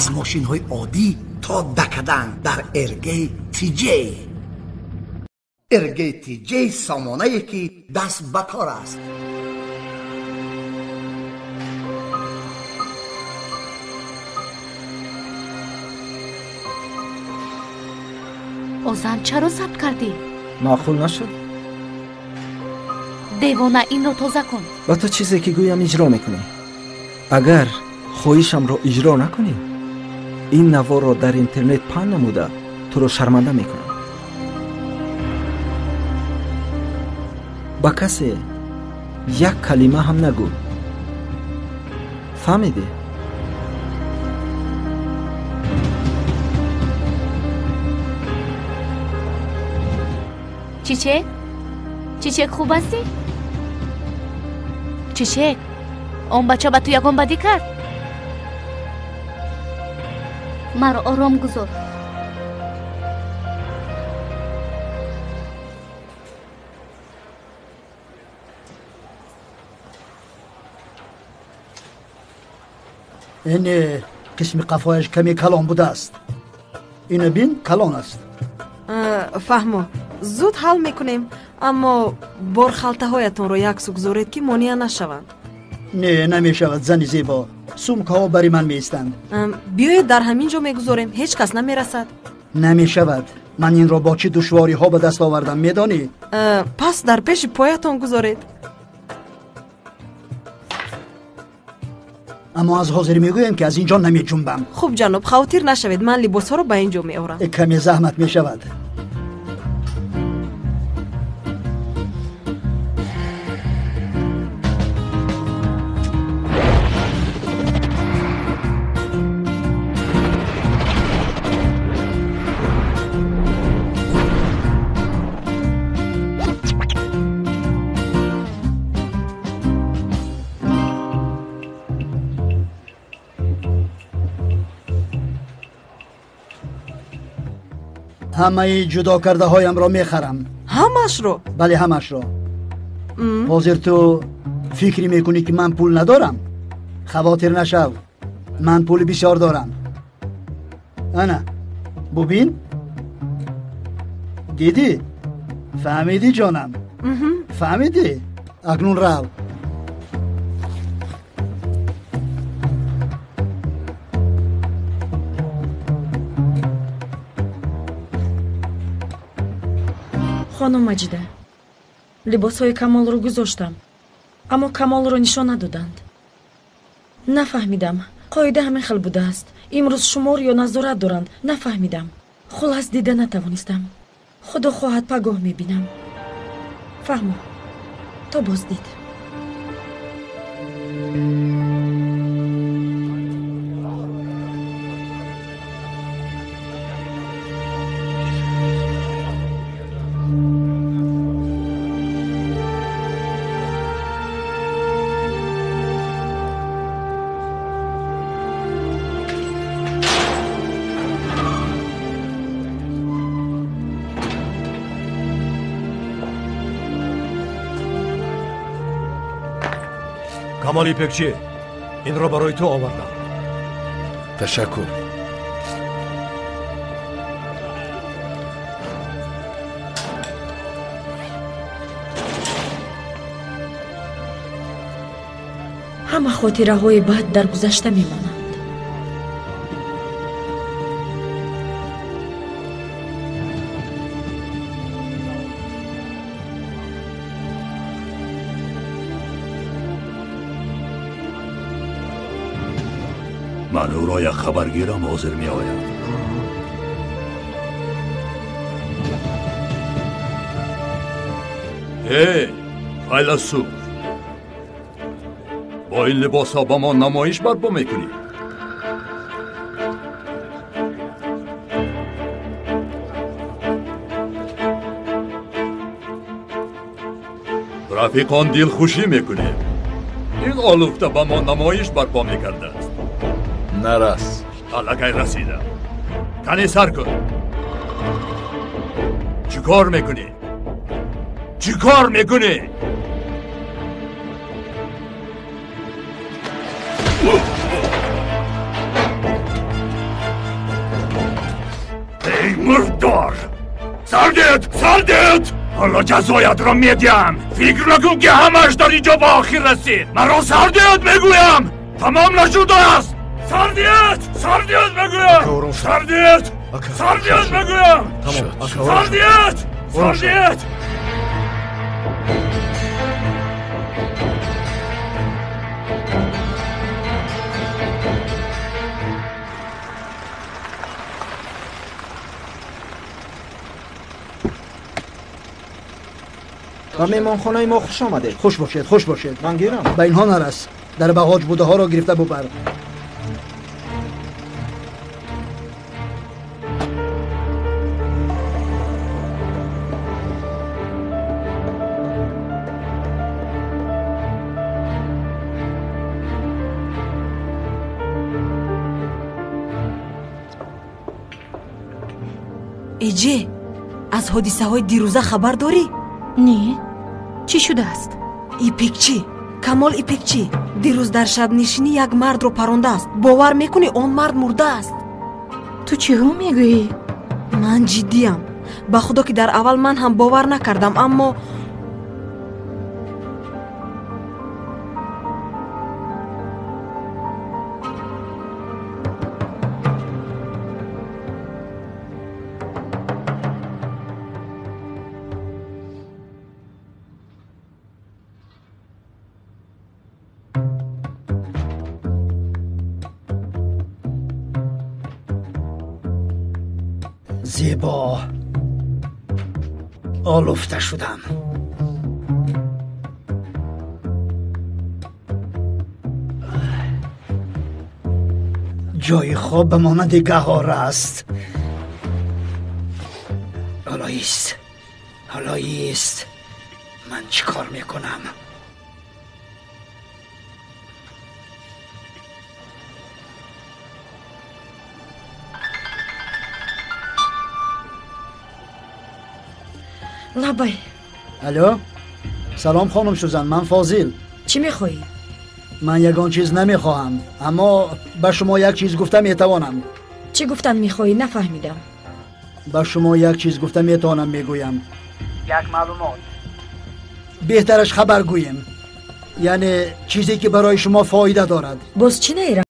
Аз мошинҳои оддӣ то дакадан дар РГ ТЖ. РГ ТЖ сомонае ки даст ба кор аст. Озан, чаро забт кардӣ? Маъқул нашуд? Девона, инро тоза кун. Ба ту чизе ки гӯям иҷро мекунӣ. Агар хоҳишамро иҷро накунӣ, ин наворро дар интернет паҳн намуда туро шарманда мекунам. Ба касе як калима ҳам нагӯ. Фаҳмидӣ? Чичек? Чичек, хуб ҳастӣ? Чичек, он бача ба ту ягон бадӣ кард? Маро ором гузор. Ин қисми қафояш каме калон будааст. Ина бин, калон аст. Фаҳмо, зуд ҳал мекунем, аммо борхалтаҳоятонро яксӯ гузоред, ки монеа нашаванд. Не, намешавад, зани зебо. Сумкаҳо бари ман меистанд. Биёед дар ҳамин ҷо мегузорем, ҳеҷ кас намерасад. Намешавад. Ман инро бо чӣ душвориҳо ба даст овардам, медонӣ? Пас дар пеши поятон гузоред. Аммо аз ҳозир мегӯям, ки аз ин ҷо намеҷунбам. Хуб, ҷаноб, хавотир нашавед, ман либосҳоро ба ин ҷо меорам. Каме заҳмат мешавад. Ҳамаи ҷудо кардаҳоямро мехарам. Ҳамашро? Бале, ҳамашро. Ҳозир ту фикр мекунӣ, ки ман пул надорам? Хавотир нашав, ман пули бисёр дорам. Ана, бубин. Дидӣ? Фаҳмидӣ, ҷонам? Фаҳмидӣ? Акнун рав. Хонум Маҷида, либосҳои Камолро гузоштам, аммо Камолро нишон надоданд. Нафаҳмидам, қоида ҳамин хел будааст. Имрӯз шумор ё назорат доранд, нафаҳмидам. Хулас, дида натавонистам. Худо хоҳад, пагоҳ мебинам. Фаҳмо, то боздид. Камол Ипекчӣ, инро барои ту овардам. Ташаккур. Ҳама хотираҳои бад дар гузашта мемонанд. Ман ӯро як хабаргирам, ҳозир меояд. Эй, файласуф, бо ин либосҳо ба мо намоиш барпо мекунӣ? Рафиқон дилхушӣ мекунем. Ин олуфта ба мо намоиш барпо мекардааст. Нарас. Аллакай расидам. Кане сар кун. Чӣ кор мекунӣ? Чӣ кор мекунӣ? Сардет, сардет! Ҳоло ҷазоятро медиҳам. Фикр накун, ки ҳамааш дар ин ҷо ба охир расид. Маро сардет мегӯям. Тамом нашудааст. Сардет, сардет мегӯям. Сардет, сардет мегӯям. Сардет, сардет. Ба меҳмонхонаи мо хуш омадед. Хуш бошед, хуш бошед. Ман гирам. Ба инҳо нарас. Дар бағоҷ будаҳоро гирифта бубар. Эҷе, аз ҳодисаҳои дирӯза хабар дорӣ? Не, чӣ шудааст? Ипекчӣ, Камол Ипекчӣ дирӯз дар шабнишинӣ як мардро парондааст. Бовар мекунӣ, он мард мурдааст. Ту чиҳо мегӯӣ? Ман ҷиддиям. Ба худо, ки дар аввал ман ҳам бовар накардам, аммо Зебо, олуфта шудам. Ҷои хоб ба монанди гаҳвора аст. Ҳоло ист, ҳоло ист. Ман чӣ кор мекунам? Лабай. Алло, салом, хонум Сузан, ман Фозил. Чӣ мехоҳӣ? Ман ягон чиз намехоҳам, аммо ба шумо як чиз гуфта метавонам. Чӣ гуфтан мехоҳӣ? Нафаҳмидам. Ба шумо як чиз гуфта метавонам, мегӯям. Як маълумот. Беҳтараш хабар гӯем, яъне чизе ки барои шумо фоида дорад. Боз чӣ наира?